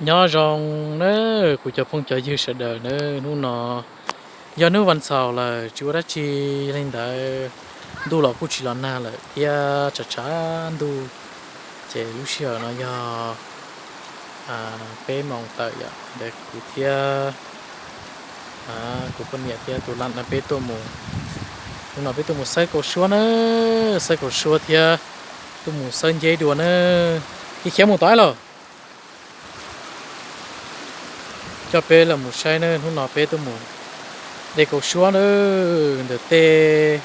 Nyob zoo nawb kuv cov phooj cov ywg sawv daws nawb, hnub no yog hnub vas xaum lawm tsis ua dab tsi li ntawd, ntuj los kuj tsis los nag lawm thiab tshav tshav ntuj, ces lub sij hawm no yog peb moos tawm yom, ntawd kuv thiab kuv poj niam thiab tus lam no peb tuaj mus, hnub no peb tuaj mus xawb kaus suab na, xawb kaus suab thiab tuaj mus xawb nceb dua na, khiav mus tod los. Coj peb los mus saib na, hnub no peb tuaj mus de kaus suab na, ntawm tej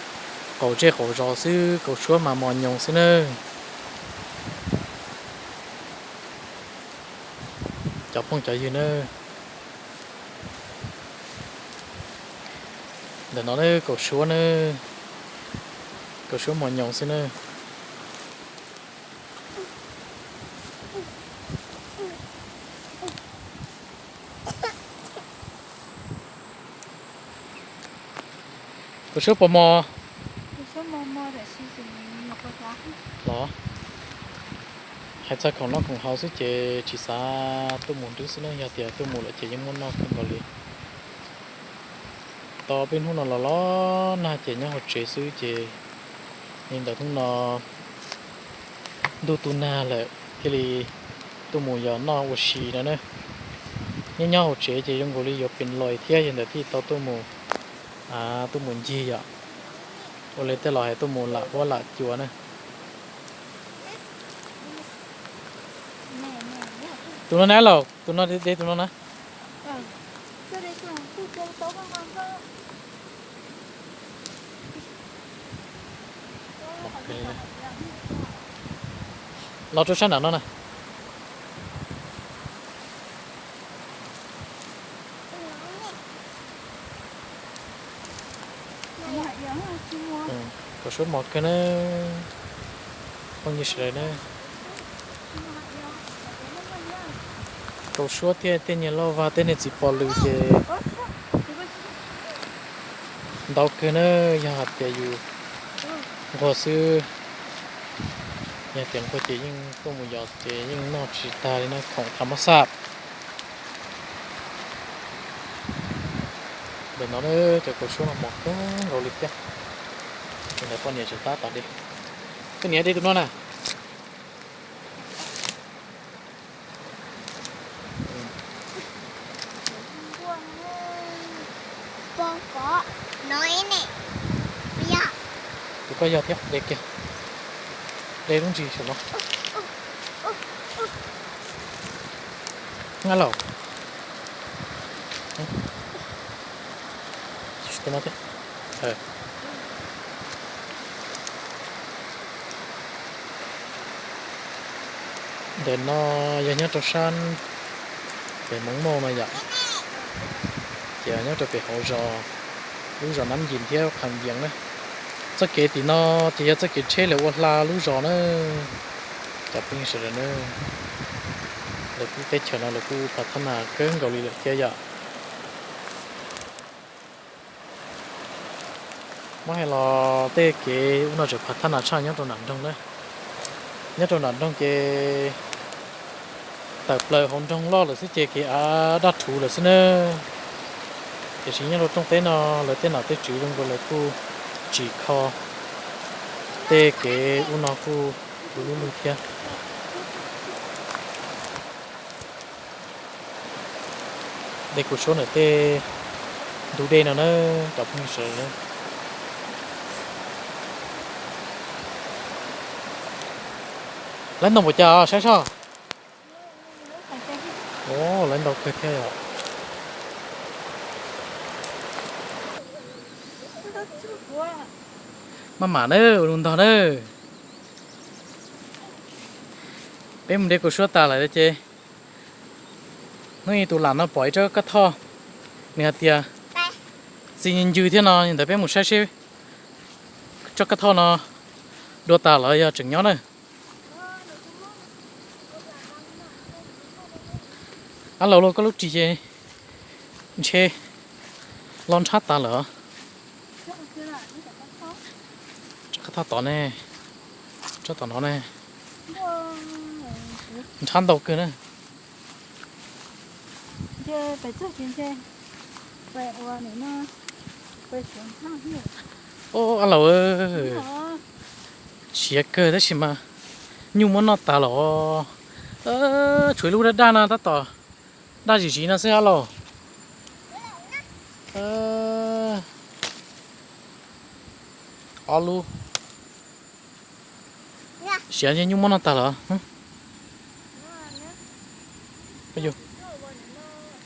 qaum zej qaum zos xwb, kaus suab mas mos nyoos xwb na. Cov phooj cov ywg na, ntawm no kaus suab na, kaus suab mos nyoos xwb na. Kaus suab puas mos? Los, hais txog khoom noj khoom haus xwb ces tsis xav tuaj mus nrwb xwb na, yog tias tuaj mus lawm ces yeej muaj noj kawg nkaus li. Tau peb hnub no los los nag ces nyob hauv tsev xwb ces li ntawd hnub no ntuj tu nag lawm thiaj li tuaj mus yos noj ua si no na. Nyob nyob hauv tsev ces zoo nkaus li yuav pes lais thiab, yog ntawd thiaj tau tuaj mus, tuaj mus ncig yom. Ua li tej laus hais tuaj mus lam huab lam cua na. Tus no na los, tus no de tus no na. Los rau sab nram no na. Kaus suab mos kawg na, phooj ywg sawv daws na. Kaus suab thiab tej niag lauj vag tej niag txiv pos lws ces ntau kawg na, yog hais tias yus nquag xwb, yog tias nquag ces yeej tuaj mus yos ces yeej noj tsis tag li no, khoom tham mab xaj. Ntawm no cov kaus suab no mos kawg nkaus li thiab. Ntawd poj niam tseem tab tom de. Koj niam de tus no na. Tus koj yog thiab, de kiag. De lub ntsis saum no. Nqa los. Ntawm no yog nyob rau sab pem Hmoob Mauj no yom, ces nyob rau pem hauv zos, lub zos Nab Yim thiab Qhas Yees na. Txoj kev tim no ces yog txoj kev tsheb lawv ua hla lub zos na. Cov phooj ywg sawv daws na, lawv kuj teb chaws no lawv kuj phav thab nas kawg nkaus li lawm thiab yom. Muab hais los tej kev ub no tseem phav thab nas tshaj nyob rau nram nroog na. Nyob rau nram nroog ces tawm plaws hauv nroog loj lawm xwb ces kev av daj rhuv lawm xwb na. Tiam sis nyob rau rooj teb no lawv tej nom tej tswv zoo nkaus lawv kuj tsim kho tej kev ub no kuj du lub lug thiab. De kaus suab ntawm tej ntug dej no na, cov phooj ywg sawv daws. Lawv ntoo puas cas saib soj? Lawv ntau kawg thiab yom. Maj mam na, ua lus ntog na. Peb mus de kaus suab tas lawm ces hnub ib tus lam no pom ib tsob kab thoj, nws hais tias txi ncw thiab no, ntawd peb mus saib seb tsob kab thoj no dua tas los yog tseem nyob na. Ab laus, koj lub ris ces ntshe los nrhab tas lawm. Tsob kab thoj tod ne, tsob tom no ne, nrhab ntau kawg na. Ub, ab laus, siav kawg tab sis mas nyuj muab noj tas los. Tshuav ib lub daj daj no tab tom daj zim ziv no xwb ab laus. Ob lub siav nyuj muab noj tas los.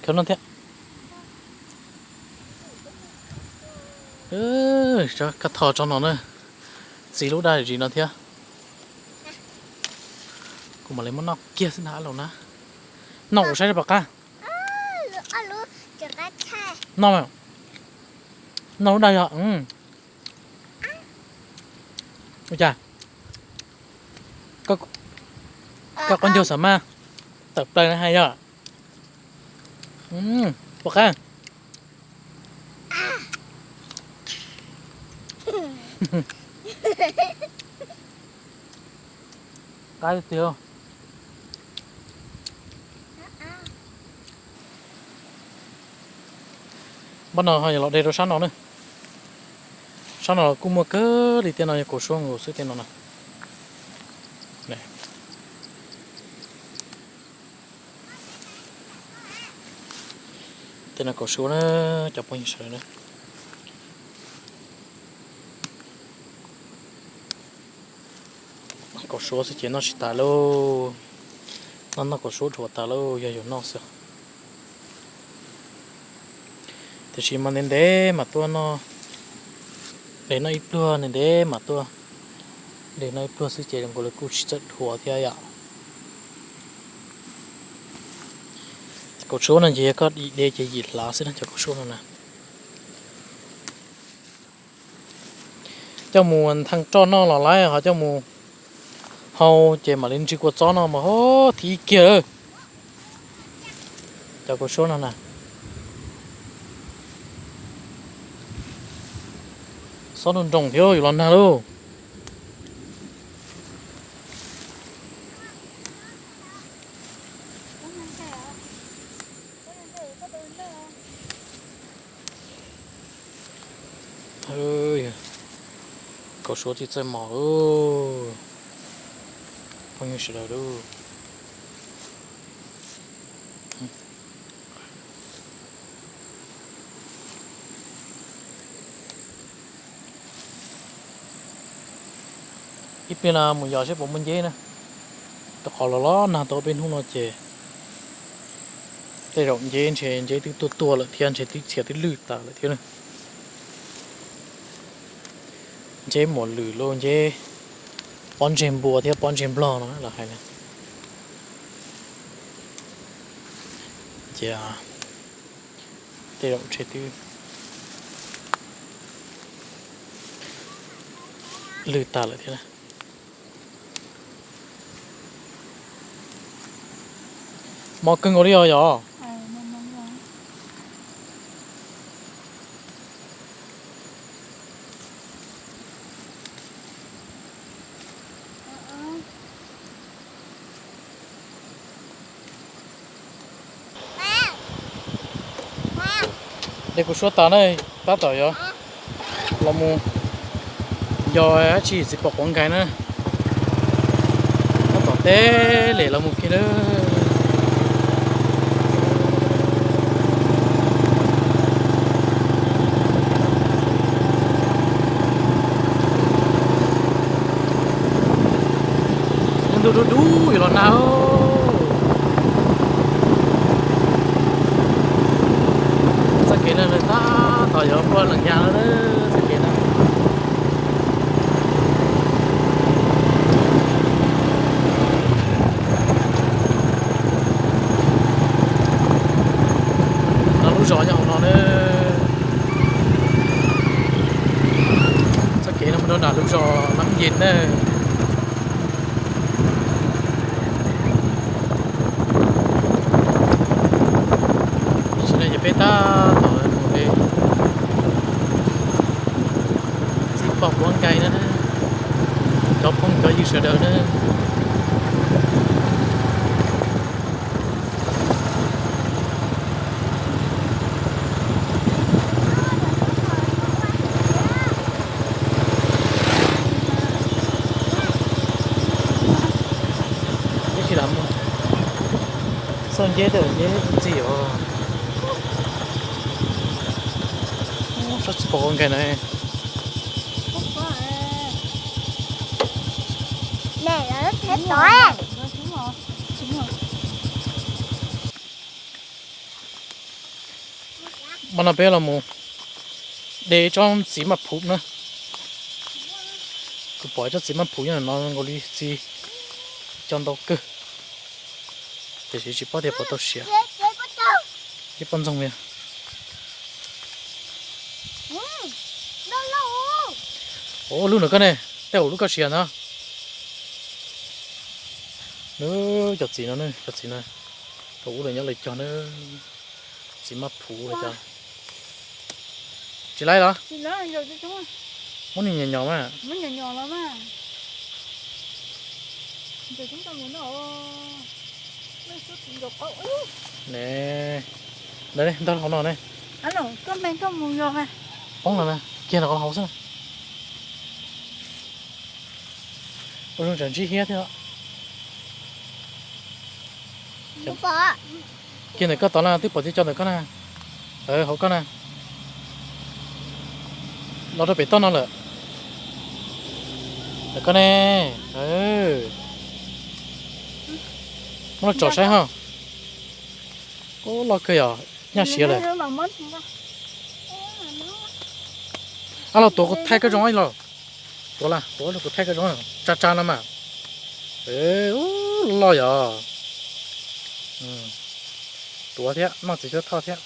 Khav no thiab. Kaj tho tso no na, txiv lub daj zim no thiab. Kuv mam li muab noj kiag xwb na ab laus na. Noj kuv saib pom qab. Noj, noj lub daj yog. Ua cas koj qaub ncaug xav mas tawm plaws na hais yog. Pom qab. Qab tiag. Npaj no ho los de rau sab no na. Sab no kuj muaj kawg li, tej no yog kaus suab nkaus xwb tej no na. Tej no kaus suab na, cov phooj ywg sawv daws na. Kaus suab xwb ces noj tsis tas lauj. Noj noj kaus suab dhuav tas lauj, yog yuav noj xwb. Tiam sis mas ntev ntev mas tuaj noj, de noj ib pluag, ntev ntev mas tuaj de noj ib pluag xwb ces zoo nkaus li kuj tsis txawj dhuav thiab yom. Kaus suab no ces yog koj de ces yim hlav xwb na, cov kaus suab no na. Coj mus nthee roj noj los laib, ho coj mus hau ces mam li ntsis kua txob no mas ho thib ib kiag lawm. Cov kaus suab no na, xob nroos nroos thiab yuav los nag lauj. Kaus suab txij txawj mos lauj, phooj ywg sawv daws lauj. Ib pliag no mus yos seb puas muaj nceb na. Rau qhov los los nag tau peb hnub no ces tej zaum nceb ntshe nceb twb tuaj tuaj lawm thiab, ntshe twb txhia twb lwj tas lawm thiab na. Nceb muas lwm lauj, nceb pob ntseg npua thiab pob ntseg nplog no los hais na. Ces tej zaum ntshe twb lwj tas lawm thiab na. Mos kawg nkaus li os yom. De kuv suab tas na, tab tom yuav los mus yos dab tsi txiv pom quav nkais na. Tab tom teb lem los mus kiag na. Ntuj dub dub yuav los nag. Txoj kev no tab tom yuav muaj lees yas lawm txoj kev no. No lub zos nyob hauv no na. Txoj kev no mus rau nram lub zos Lab Yes na. Tam sim no ces peb tab tom mus de txiv pom quav nkais na, cov phooj cov ywg sawv daws na. Txoj nceb tej nceb ntxi os. Tsob txiv pom nkaus na. Mas no peb los mus de tsob txiv maj phuv na. Kuv pom tsob txiv maj phuv nyob no nkaus li txiv, cov ntau kawg. Tiam sis tsis paub tias puas tau siav. Ib pob ntxoog li. Ua lub ntawm koj ne, tej zaum lub koj siav ntag. Nws cov txiv no, cov txiv no, thaum ub lawv nyob lawv cog na, txiv maj phuv los cov. Tsis laib los? Muab niag nyom nyom mas. Ne, ntag hauv no ne. Poob los na, kiag no qhov hauv xwb. Ua zoo tsam ntsib hiab thiab. Kiag ntawm koj tod na, twb pom tib co ntawm koj na. Hauv koj na. Los rau pem toj no lawm. Ntawm koj ne. Muab los tsom saib ho. Ub, loj kawg yom, nyaj siav lawm. Ab, los tuav kuv thaij koj zoo ib los. Tuav, tuav los kuv thaij koj zoo, tsa tsa no mas. Ub, loj yom. Tuav thiab, noj txiv cuab thoj thiab.